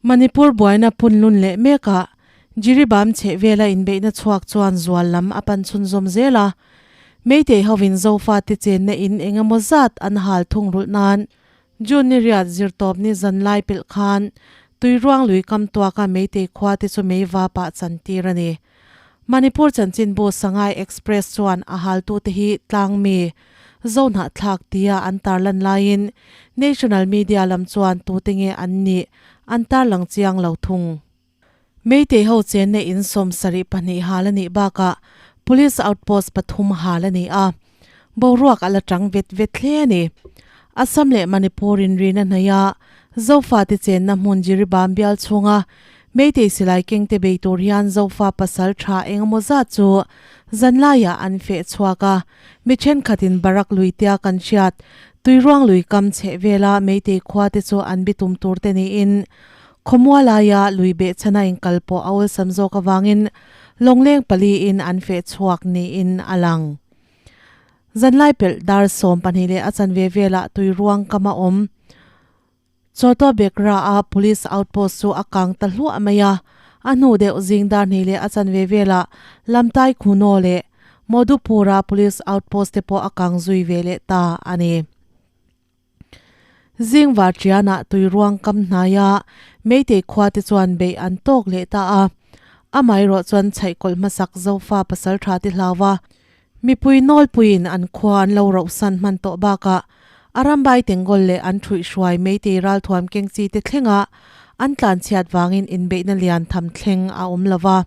Manipur buaina punlun leh mekah Jiribam chhehvela inbeihna chhuak chuan zual lam a pan chhunzawm zel a. Meitei hovin Zofate chenna in eng emaw zat an hal thung rulh nan June ni riat zirtawpni zanlai pelh khan Tuiruang lui kam tuaka Meitei khua te chu meiva pah chan tir a ni. Manipur chanchinbu Sangai Express chuan a haltute hi tlangmi Zohnahthlak tia an tarlan laiin national media lam chuan tute nge an nih an tarlang chiang lo thung. Meitei ho chenna in 72 hal a nih bakah Police outpost pathum hal a ni a, boruak a la tang vet vet hle a ni. Assam leh Manipur inrina hnaia Zofate chenna hmun Jiribam bial chhunga Meitei silai kengte bei tur hian Zofa pasal tha engemaw zat chu zanlaiah an feh chhuak a, mi thenkhatin Barak lui tia kan hriat Tuiruang lui kam chheh vela Meitei khua te chu an bitum tur te niin Khawmual laia lui behchhana inkal pawh a awlsam zawk avangin lawngleng paliin an feh chhuak niin a lang. Zanlai pelh dar 12 leh a chanve velah Tuiruang kam a awm. Chawtaw Bekra a Police Outpost chu a kang ta hluah mai a, a hnu deuh zing dar hnih leh a chanve velah Lamtai Khuno leh Modhupura Police Outpost te pawh a kang zui ve leh ta a ni. Zing Varṭianah tuiruang kam hnaia Meitei khua te chuan beih an tawk leh ta a, amaherawh chuan chhaihkawlh hmasak Zofa pasalṭha te hlau a, Mipui nawlpuiin an khua an lo rohsan hman tawh bakah a rambai Tenggol leh an ṭhuihhruai Meitei ralthuam keng chi te thlenga an tlanchhiat vangin inbeihna lian tham thleng a awm lo va.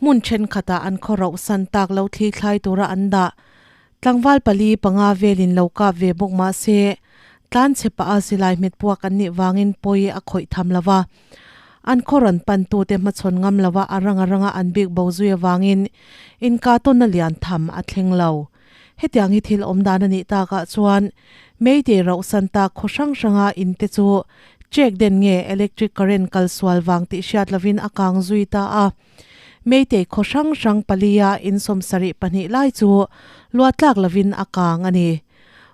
Hmun ṭhenkhatah an khaw rohsan tak lo thli thlai tura an dah tlangval pali panga velin lo kap ve bawk mah se tlanchhe pah a silai hmet puak an nih vangin pawi a khawih tham lo va. An khaw rawn pantute hmachhawn ngam lova a ranga ranga an bik bo zui avangin inkahtawnna lian tham a thleng lo. Hetiang hi thil awm dan a nih takah chuan Meitei rauhsan tak khaw hrang hranga in te chu check den nge electric current kal sual vang tih hriat lovin a kang zui ta a. Meitei khaw hrang hrang palia in 72 lai chu luatlak lovin a kang a ni.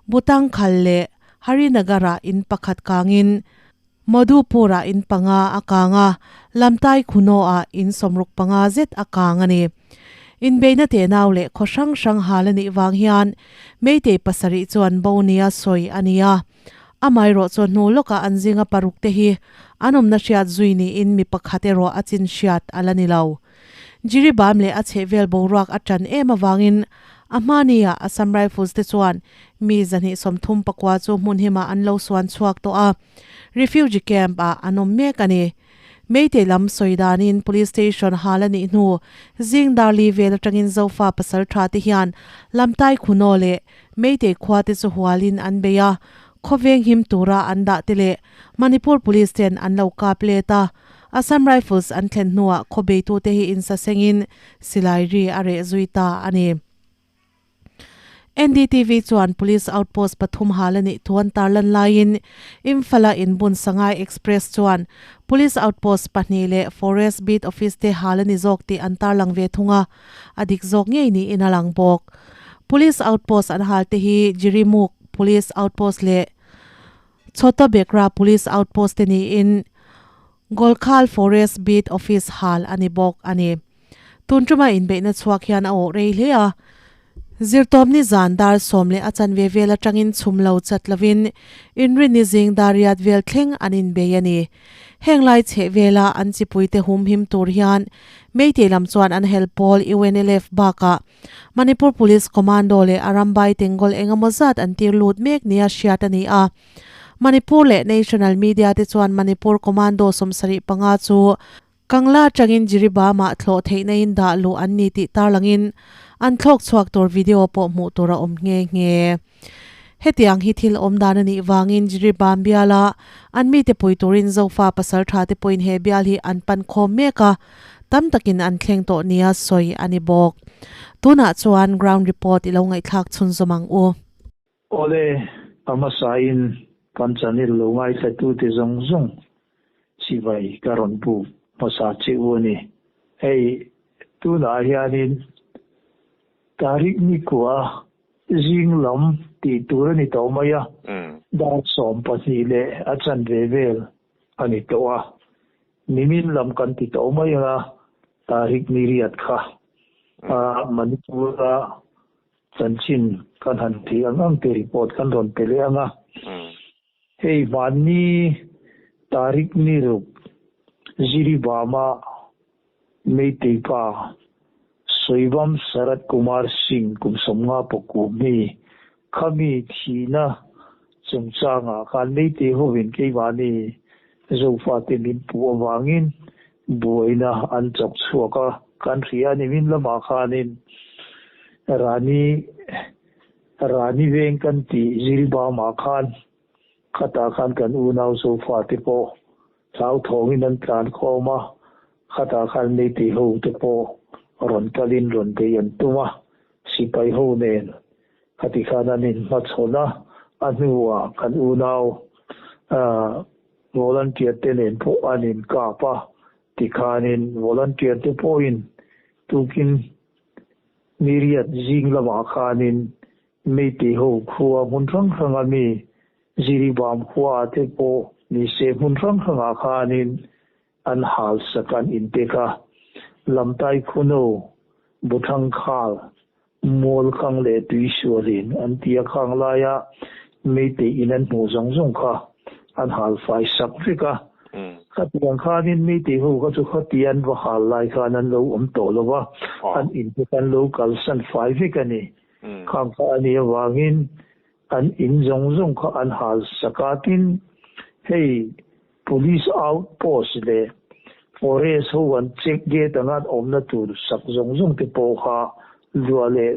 Butang khal leh Harinagar-ah in pakhat kangin Madhupur-ah in panga a kang a, Lamtai Khuno-ah in 65 zet a kang a ni. Inbeihna tenau leh khaw hrang hrang hal a nih vang hian Meitei pasarih chuan bo nia sawi a ni a. Amaherawh chu hnu lawkah an zinga paruk te hi an awmna hriat zui niin mi pakhat erawh a chin hriat a la ni lo. Jiribam leh a chhehvel boruak a tan em avangin a hmania Assam Rifles te chuan mi 239 chu hmun himah an lo suan chhuak tawh a. Refugee camp ah an awm mek a ni. Meitei lam sawi danin Police Station hal a nih hnu zing darli vel atangin Zofa pasal tha te hian Lamtai Khuno leh Meitei khua te chu hualin an bei a, khawveng him tura an dah te leh Manipur Police ten an lo kap let a. Assam Rifles an thlen hnuah khaw beitute hi insasengin silai ri a reh zui ta a ni. NDTV chuan Police outpost pathum hal a nih thu an tarlan laiin Imphal-a inbun Sangai Express chuan Police outpost pahnih leh Forest Beat Office te hal a ni zawk tih an tarlang ve thung a, a dik zawk ngei niin a lang bawk. Police outpost an hal te hi Jirimukh Police outpost leh Chhotobekra Police outpost te niin Golkhal Forest Beat Office hal a ni bawk a ni. Tun tuma inbeihna chhuak hian a awh rei hle a, zirtawpni zan dar sawm leh a chanve vel atangin chhum lo chat lovin inrinni zing dar riat vel thleng an inbei a ni. Heng lai chheh vela an chipuite humhim tur hian Meitei lam chuan an hel pawl UNLF bakah Manipur Police Commando leh Arambai Tenggol engemaw zat an tir lut mek nia hriat a ni a. Manipur leh National Media te chuan Manipur Commando 75 chu Kangla atangin Jiribam-ah thlawh theihna in dah luh an ni tih tarlangin an thlawk chhuak tur video pawh hmuh tur a awm nghe nghe. Hetiang hi thil awm dan a nih vangin Jiribam biala an mite pui turin Zofa pasal tha te pawhin he bial hi an pan khawm mek a, tam takin an thleng tawh nia sawi a ni bawk. Tunah chuan ground report i lo ngaihthlak chhunzawm ang u. Awle, a hmasain kan channel lo ngaithlatute zawng zawng chivai ka rawn buk hmasa che u a ni. Hei, tunah hianin Tarik Nikua zing lam tih tur a ni tawh mai a, dar 12 leh a chanve vel a ni tawh a. Nimin lam kan ti tawh mai anga tarik ni riat kha Manipur-a chanchin kan han thih ang ang te report kan rawn pe leh ang a. Hei hmanni tarik ni ruk Jiribam-a Meitei pa Soibam Sarat Kumar Singh kum 50 pakum hi khami thihna chungchangah khan Meitei hovin keimahni Zofate min puh avangin buaina an chawk chhuak a, kan hria a ni. Min lamah khanin Rani Rani veng kan tih Jiribamah khan khatah khan kan unau Zofate pawh Hlauthawngin an tlan khawm a, khatah khan Meitei ho te pawh rawn kalin rawn bei an tum a, sipai ho nen khati khan an inhmachhawn a, a hnuah kan unau volunteer te nen pawh an inkap a, tikhanin volunteer te pawhin tukin niriat zing lamah khanin Meitei ho khua hmun hrang hranga mi Jiribam khuaah te pawh ni se hmun hrang hrangah khanin an hal sak an inpek a. Lamtai Khuno, Buthang Khal, Mualkhang leh Tuisualin an ti a khang laia Meitei in an hmuh zawng zawng kha an hal fai sak vek a. Khatiang khanin Meitei ho kha chu khati an va hal lai khan an lo awm tawh lo va, an inpek an lo kalsan fai vek a ni. Khang kha a nih avangin An in zawng zawng kha an hal sak a, tin hei Police out post leh Forest ho an check gate anga an awmna tur sak zawng zawng te pawh kha luah leh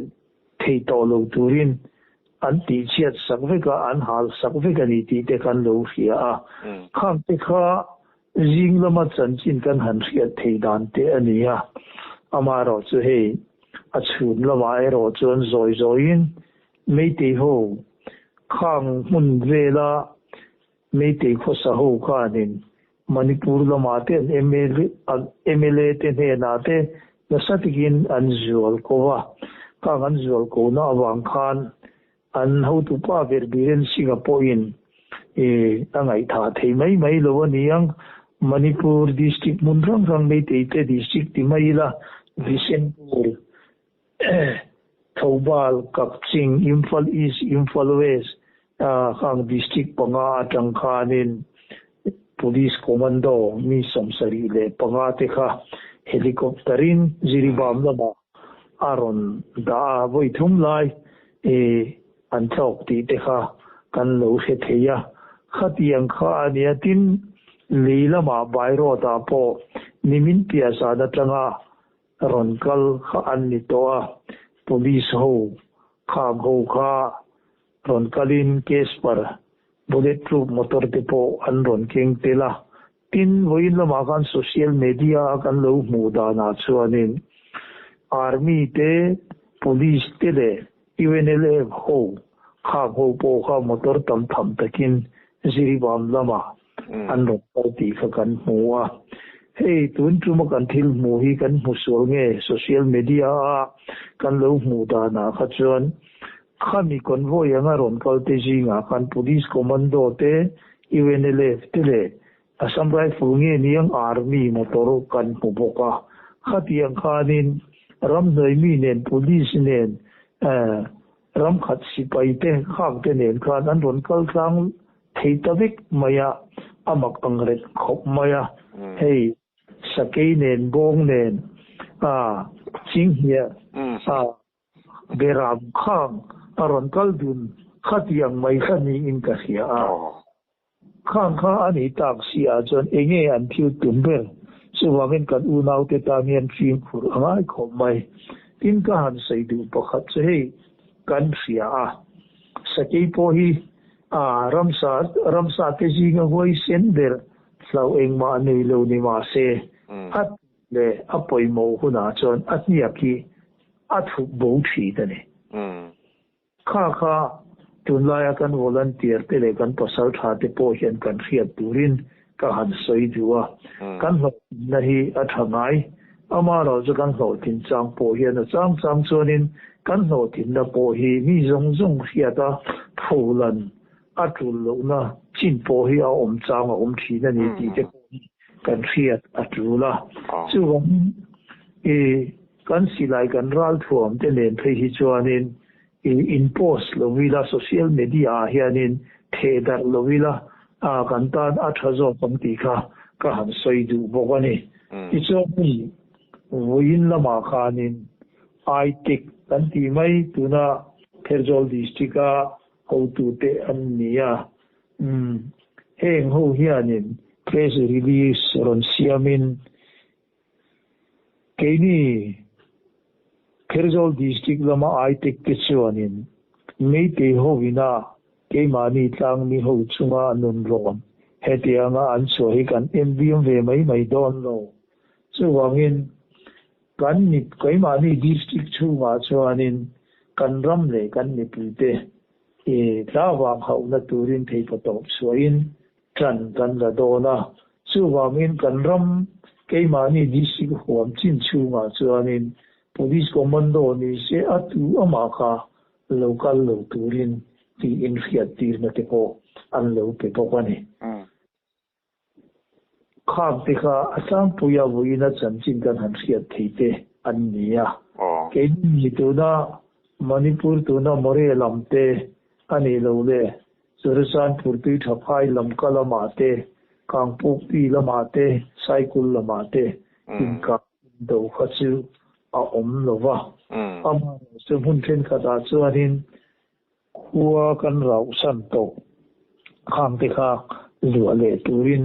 thei tawh lo turin an tihchhiat sak vek a, an hal sak vek a ni tih te kan lo hria a. Khang te kha zing lama chanchin kan han hriat thei dan te a ni a, amaherawhchu hei a chhun lamah erawh chuan zawi zawiin Meitei ho khang hmun vela Meitei khawsa ho khanin Manipur lamah te an mla te hnenah te nasa takin an zual ko a, khang an zual ko na avang khan an hotupa ber Biren Singh-a pawhin a ngaihthah thei mai mai lo a ni ang. Manipur district hmun hrang hrang Meitei te district ti mai ila Bishenpur Thoubal, Kakching, Imphal East, Imphal West khang district panga atang khanin Police Commando mi 75 te kha helicopter in Jiribam lamah a rawn dah a, vawi thum lai an thlawk tih te kha kan lo hre thei a. Khatiang kha a nia tin lei lamah Bairaw ah pawh nimin piah zan atanga Rawn kal kha an ni tawh a, police ho khang ho kha rawn kalin Casper bullet proof motor te pawh an rawn keng tel a. Tin, vawiin lamah khan social media a kan lo hmuh danah chuanin Army te, Police te leh UNLF ho khang ho pawh kha motor tam tham takin Jiribam lamah an rawn kal tih kha kan hmu a. Hei tun tuma kan thil hmuh hi kan hmu sual nge social media a kan lo hmuh danah kha chuan khami convoy anga rawn kal te zingah khan police commando te, UNLF te leh Assam Rifle nge niang army motor kan hmu bawk a. Khatiang khanin ramhnuai mi nen police nen ramkhat sipai te khak te nen khan an rawn kal tlang Thei ta vek mai a, a mak ang reng khawp mai a, hei sakei nen bawng nen a chinghniah a beram khang a rawn kal dun khatiang mai kha niin ka hria a. Khang kha a nih tak si ah chuan enge an thil tum ber? Chuvangin kan unaute tan hian fimkhur a ngai khawp mai. Tin ka han sawi duh pakhat chu hei kan hria a, sakei pawh hi A, ramsa, ramsa te zinga huai sen ber hlau engmah nei lo ni mah se, a tih leh a pawimawh hunah chuan a hniak hi a thup bo thin a ni. Kha kha tunlaia kan volunteer te leh kan pasaltha te pawh hian kan hriat turin ka han sawi duh a. Kan hlawhtlinna hi a tha ngai. Amaherawh chu kan hlawhtlin chang pawh hian a chang chang chuanin kan hlawhtlinna pawh hi mi zawng zawng hriat a pholan a tul lohna chin pawh hi a awm chang a awm thin a ni tih te pawh hi. kan hriat a tul a. Chuvangin i kan silai kan ralthuam te nen phei hi chuanin i in post lo ila social media ah hianin theh darh lo ila a kan tan a tha zawk ang tih kha ka han sawi duh bawk a ni. Tichuan hei vawiin lamah khanin Aitek kan tih mai tuna Pherzawl District a hotute an ni a. Umm heng ho hianin press release rawn siamin keini Pherzawl District lama Aitek te chuanin Meitei hovina keimahni tlangmi ho chunga nun rawn hetianga an chhuah hi kan enbiam ve mai mai dawn lo. Chuvangin kan mi keimahni District chhungah chuanin kan ram leh kan mipuite I tlavang hauhna turin theihpa tawp chhuahin ṭan kan la dawn a, chuvangin kan ram keimahni district huam chin chhungah chuanin Police Commando ni se a tu amah kha lo kal lo turin tiin hriattirna te pawh an lo pe bawk a ni. Khang te kha a tlangpuia vawiina chanchin kan han hriat thei te an ni a. Keini tuna Manipur tuna Moreh lam te a nih loh le Churachandpur tui tha phai lam ka lamah te, Kangpokpi lamah te, Saikul lamah te inkah indo kha chu a awm lo va. Amaherawhchu hmun thenkhatah chuanin Khua kan rauhsan tawh khang te kha luah leh turin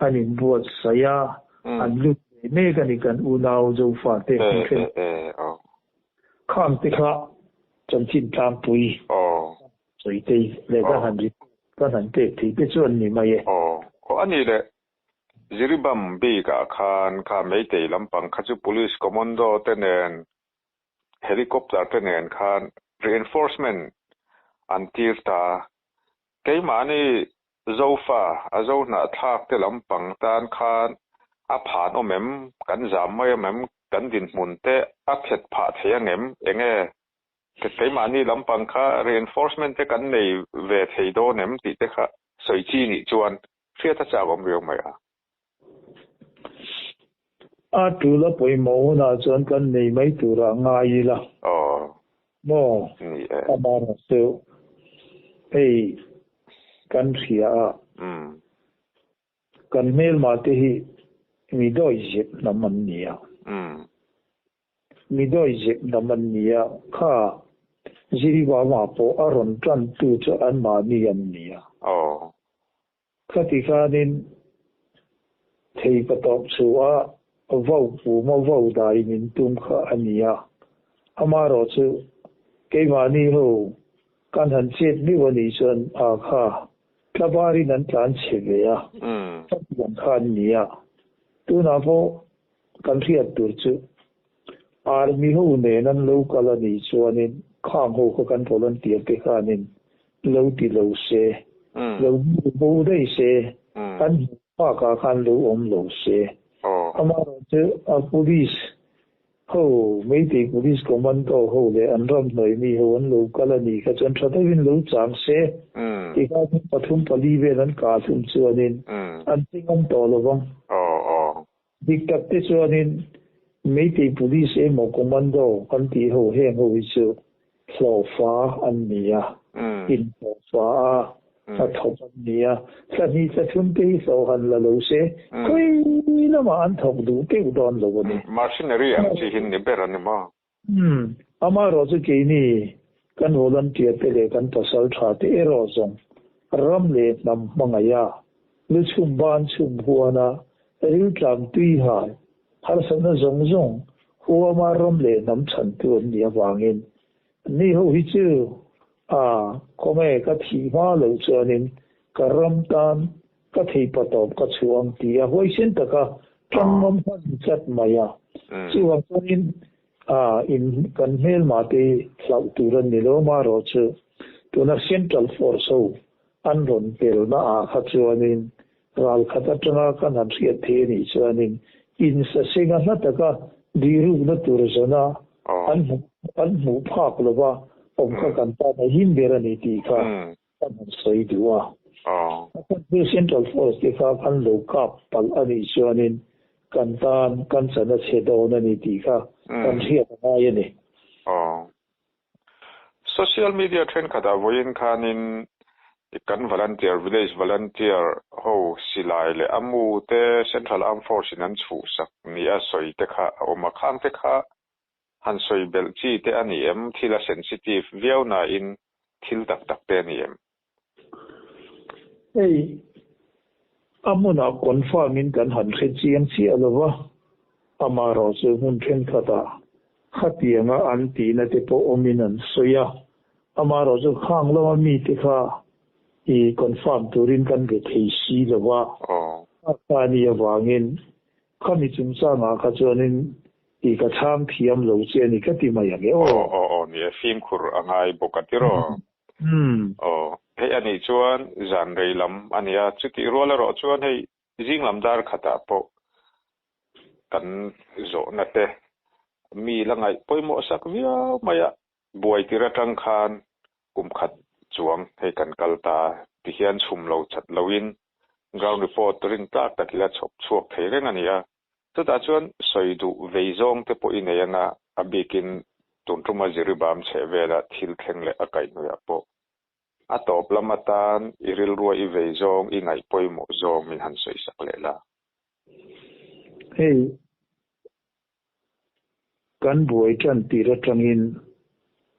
an inbuatsaih a, an lut leh mek a ni kan unau Zofa te hmu then. Khang te kha chanchin tlangpui sawi te leh ka han ri ka han pek thei te chu an ni mai e. Aw a ni le. Jiribam bik ah khan kha Meitei lampang kha chu Police Commando te nen Helicopter te nen khan reinforcement an tir ta. Keimahni Zofa, a zo hnahthlak te lampang tan khan a phan awm em, kan zam mai awm em, kan dinhmun te a phet phah thei ang em, enge keimahni lampang kha reinforcement te kan nei ve thei dawn em tih te kha sawi chi nih chuan hriat a chak awm riau mai a. A tul a pawimawh hunah chuan kan nei mai turah ngai ila. Maw? Amaherawhchu hei kan hria a, kan hmelmah te hi mi dawihzep hnam an ni a. Mi dawihzep hnam an ni a, kha Zirivama pawh a rawn tantu chu anmahni an ni a. Khati khanin thei ka tawp chu a vau pum a vau dai min tum kha a ni a, amaherawh chu keimahni ho kan han chet miuh a nih chuan a kha tlabarin an tlan chhe ve a, khatiang kha an ni a, tunah pawh kan hriat tur chu Army ho nen an lo kal a nih chuanin khang ho kha kan volunteer te khanin lo ti lo se, lo hmu bo daih se, an hmuh phakah khan lo awm lo se. Amaherawhchu a police ho, Meitei police commando ho leh an ramhnuai mi ho an lo kal a nih kha chuan tha deuhin lo chang se, tikhan pathum pali vel an kah hlum chuanin an che ngam tawh lo vang. Dik tak te chuanin Meitei Police emaw Commando kan tih ho heng ho hi chu hlawhfa an ni a, inhlawhfa a hnathawk an ni a, thla hnih thla thum te hi hlawh han la lo se khawi lamah an thawk duh deuh dawn lo a ni. Machinery ang chi hi ni ber a ni maw? Umm, amaherawh chu keini kan volunteer te leh kan pasal tha te erawh zawng ram leh hnam hmangaih a, lu chhum ban chhum huana riltlam tui hal harsatna zawng zawng huama ram leh hnam chhantu an nih avangin ni ho hi chu a khawnge ka thih hma loh chuanin ka ram tan ka thei pa tawp ka chhuah ang ti a huaisen taka tangngam hman chat mai a. Chuvang chuanin in kan hmelmah te hi hlauh tur an ni lo amaherawh chu tuna Central Force ho an rawn telna ah kha chuanin ral khat atanga kan han hriat thei anih chuanin insasenga hla taka dirukna tur zawna an an hmuh phak lova awm kha kan tan a him ber a ni tih kha kan han sawi duh a. A Central Force te kha kan lo kap palh a nih chuanin kan tan kan chan a chhe dawn a ni tih kha kan hriat a ngai a ni. Social media thenkhatah vawiin khanin kan volunteer, village volunteer ho silai leh a mu te Central Armed Force in an chhuhsak nia sawi te kha a awm a, khang te kha han sawi belh chi te a ni em? Thil a sensitive viau nain thil tak tak te a ni em? Hei a hmunah confirm in kan han hre chiang chiah lo va, amaherawhchu hmun thenkhatah khatianga an tihna te pawh awmin an sawi a, amaherawhchu khang lama mite kha i confirm turin kan be thei si lo va, a ni avangin Khami chungchangah kha chuanin i ka chhang thiam lo che a ni ka ti mai ang e aw. Aw aw aw ni e, fimkhur a ngai bawk a tiraw? Umm. Aw, hei a nih chuan zan rei lam a nia, chutih rual erawh chuan hei zing lam dar khatah pawh kan zawhna te mi la ngaih pawimawh sak viau mai a, buai tir atang khan kum khat chuang hei kan kal ta tihian chhum lo chat loin ground report rin tlak tak ila chhawp chhuak thei reng a ni a. Chutah chuan sawi duh vei zawng te pawh i nei anga a bikin tun tuma Jiribam chheh vela thil thleng leh a kaihhnawih pawh a tawp lam atan i rilrua i vei zawng i ngaih pawimawh zawng min han sawi sak leh la. Hei Kan buai tan tir atangin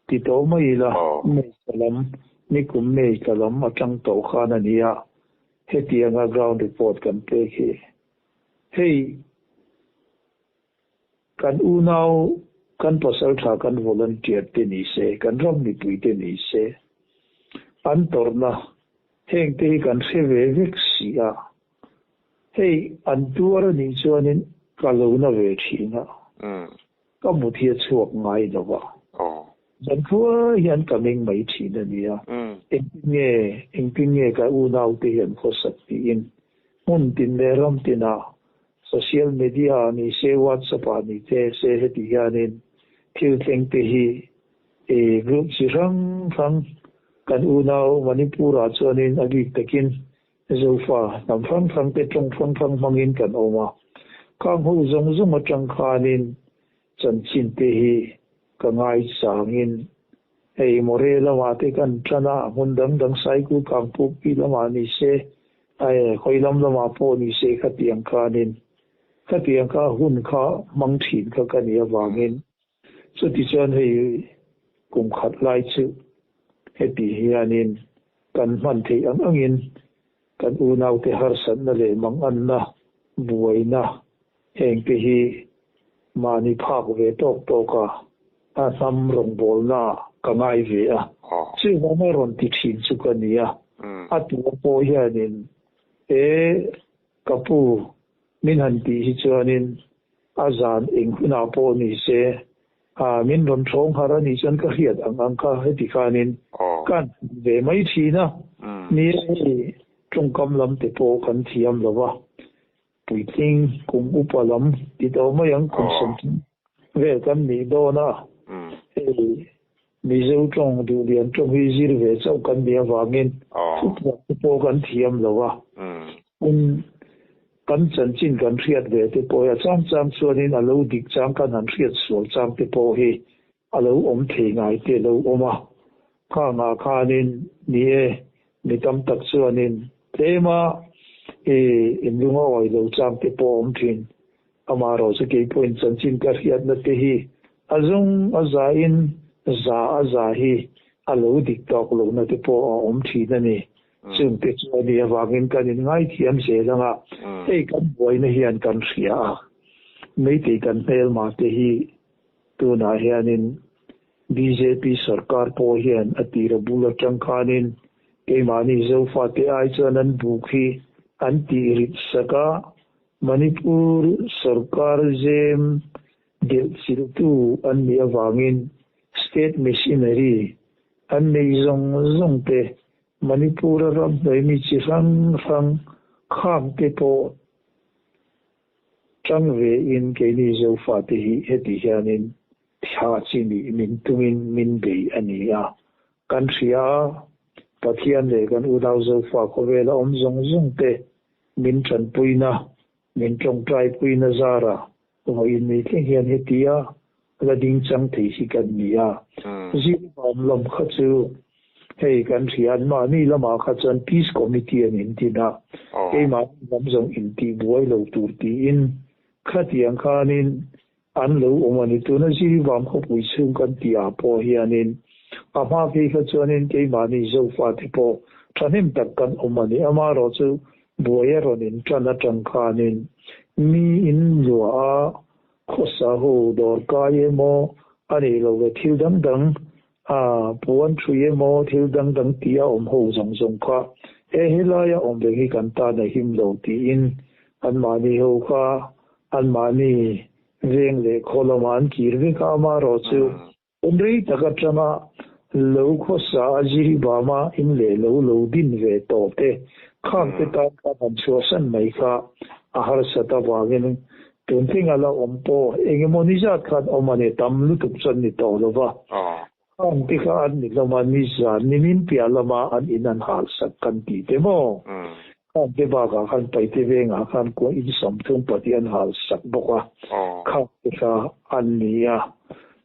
ti tawh mai ila, May tla lam, nikum May tla lam atang tawh khan a nia, hetianga ground report kan pek hi. Hei kan unau, kan pasaltha, kan volunteer te ni se, kan ram mipui te ni se, an tawrhna heng te hi kan hre ve vek si a. Hei an tuar a nih chuanin ka lo na ve thin a, ka mut hi a chhuak ngai lo va, zan khuai hian ka meng mai thin a nia, engtin nge engtin nge ka unaute hian khawsak tiin hmun tin leh ram tinah social media ah ni se WhatsApp ah ni te se heti hianin thil thleng te hi group chi hrang hrang kan unau Manipur ah chuanin a bik takin Zofa hnam hrang hrang te tawng hrang hrang hmangin kan awm a, khang ho zawng zawng atang khanin chanchin te hi ka ngaichangin hei Moreh lamah te kan tan a, hmun dang dang Saikul Kangpukpi lamah ni se, ae khawi lam lamah pawh ni se khatiang khanin khatiang kha hun kha hmang thin kha ka nih avangin Chutichuan hei kum khat lai chu heti hianin kan hman theih ang angin kan unaute harsatna leh manganna, buaina hengte hi mahni phak ve tawk tawka a hnam rawngbawlna ka ngai ve a. Chuvanga rawn ti thin chu ka ni a. A tua pawh hianin e ka pu min han tih hi chuanin A zan eng hunah pawh ni se, a min rawn thawng har a nih chuan ka hriat ang ang kha heti khanin ka han hmu ve mai thin a. Ni e, hei tawngkam lam te pawh kan thiam lo va, puitling kum upa lam ti tawh mai ang kum 30 vel kan nih dawn a, hei Mizo tawng duhlian tawng hi zir ve chauh kan nih avangin thupuak te pawh kan thiam lo a, un kan chanchin kan hriat ve te pawh hi a chang chang chuanin a lo dik chang kan han hriat sual chang te pawh hi a lo awm thei ngai te a lo awm a, khangah khanin ni e mi tam tak chuanin tlema i inlung a awi lo chang te pawh a awm thin. Amaherawhchu kei pawhin chanchin ka hriatna te hi a zawng a zain za a za hi a lo dik tawk lohna te pawh a awm thin a ni. Chungte chu a nih avangin kan inngaithiam zel ang a, hei kan buaina hian kan hria a, Meitei kan hmelma te hi tunah hianin bjp sorkar pawh hian a tira bul atang khanin keimahni Zofate ai chuan an buk hi an tih rit sak a, Manipur sorkar zem delh chilhtu an nih avangin state machinery an nei zawng zawng te, Manipur-a ramhnuai mi chi hrang hrang khang te pawh tang ve in keini Zofate hi heti hianin thla chi nih min tumin min bei a ni a, kan hria a. Pathian leh kan unau Zofa khawvela awm zawng zawng te min tanpuina, min tawngtaipuina zara vawiin ni thleng hian hetia la ding chang thei hi kan ni a. Zirlai lam kha chu hei kan hria an mahni lamah kha chuan Peace Committee an intin a, keimahni lam zawng intihbuai lo tur tiin khatiang khanin An lo awm a ni. Tuna Zirivam khawpui chhung kan tih ah pawh hianin a hma phei kha chuanin keimahni Zofate pawh thahnem tak kan awm a ni. Amaherawh chu buai a rawn in tan atang khanin mi in luah a khawsa ho dawr kai emaw a nih loh leh thil dang dang a puan thui emaw thil dang dang tih a awm ho zawng zawng kha he helaia awm reng hi kan tan a him lo tiin anmahni ho kha Anmahni veng leh khaw lamah an kir vek a, amaherawhchu awm rei tak atanga lo khawsa a Jiribama in leh lo lo din ve tawh te khang te tan khan han chhuahsan mai kha a harsat avangin tun thleng a la awm pawh engemaw ni zat khan awm a ni, tam lutuk chuan ni tawh lo va. Khang te kha an ni hlawm a, ni zan nimin piah lama an in an halsak kan tih te maw? Khang te bakah khan Paite vengah khan kua in 30 pahnih an halsak bawk a, khang te kha an ni a.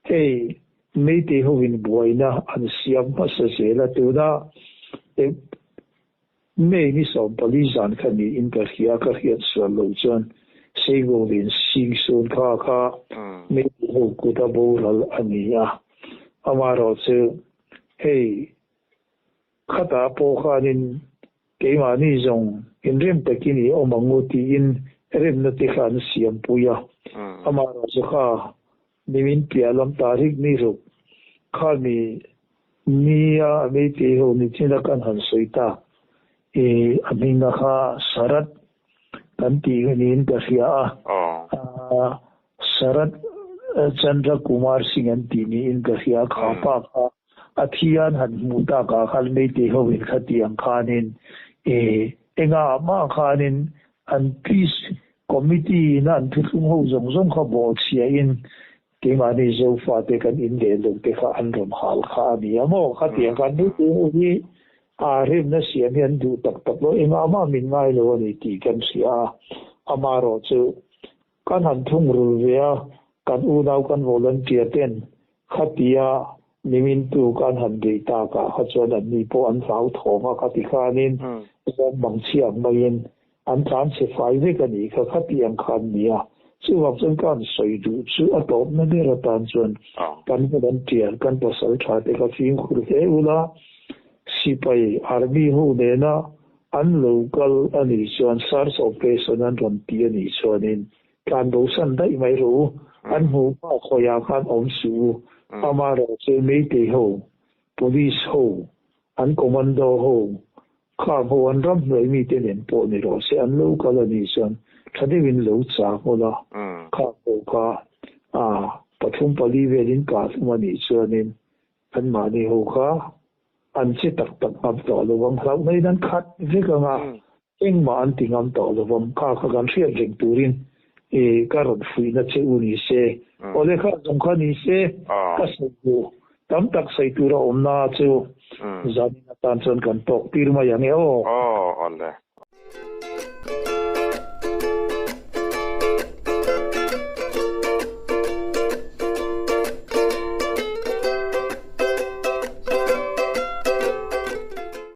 Hei Meitei hovin buaina an siam hmasa zel a, tuna May ni 14 zan kha niin ka hria, ka hriat sual loh chuan Seigolin Sing Sun kha kha Meitei ho kut a boral a ni a. Amaherawh chu hei khatah pawh khanin keimahni zawng inrem takin i awm ang u tiin remna te kha an siampui a. Amaherawh chu kha Nimin piah lam tarik ni ruk khami nia Meitei ho nichina kan han sawi tak i a hminga kha Sarat kan tih niin ka hria a, Sarat Chandra Kumar Singh an tih niin ka hria a, kha pa kha a thian han hmuh takah khan Meitei ho in khatiang khanin i engah mah khanin an peace Committee in an thuthlung ho zawng zawng kha bawh chhia in keimahni Zofate kan in leh lo te kha an rawn hal kha a ni a maw? Khatiang khan nutling u hi aa rimna siam hi an duh tak tak lo, engah mah min ngai lo a ni tih kan hria a, amaherawh chu kan han thungrul ve a, kan unau kan volunteer ten khatia nimintu kan han beih takah kha chuan anni pawh an hlauthawng a, khati khanin zawm bang chhiak maiin An tlan chhe fai vek a nih kha khati ang kha an ni a, chuvang chuan ka han sawi duh chu a tawpna ber atan chuan kan hun an tial, kan pasal tha te kha fimkhur hle ula, sipai, army, ho nena an lo kal a nih chuan search operation an rawn ti a nih chuanin tlan bosan daih mai rawh u, an hmuh hma khawiah khan awm suh u, amaherawhchu Meitei ho, police ho, an commando ho Khang ho an ram hnuai mite nen pawh ni rawh se, an lo kal a nih chuan tha deuhin lo chak ula, khang ho kha a pathum pali velin kah hlum a nih chuanin anmahni ho kha an che tak tak ngam tawh lo vang, hlauh ngeiin an khat vek ang a, engmah an ti ngam tawh lo vang, kha kha kan hriat reng turin i ka rawn fuihna che u ni se, awle kha zawng kha ni se ka sawi duh. Tam tak sawi tur a awmna chu zanin atan chuan kan tawk tir mai ang e aw. Aw awle.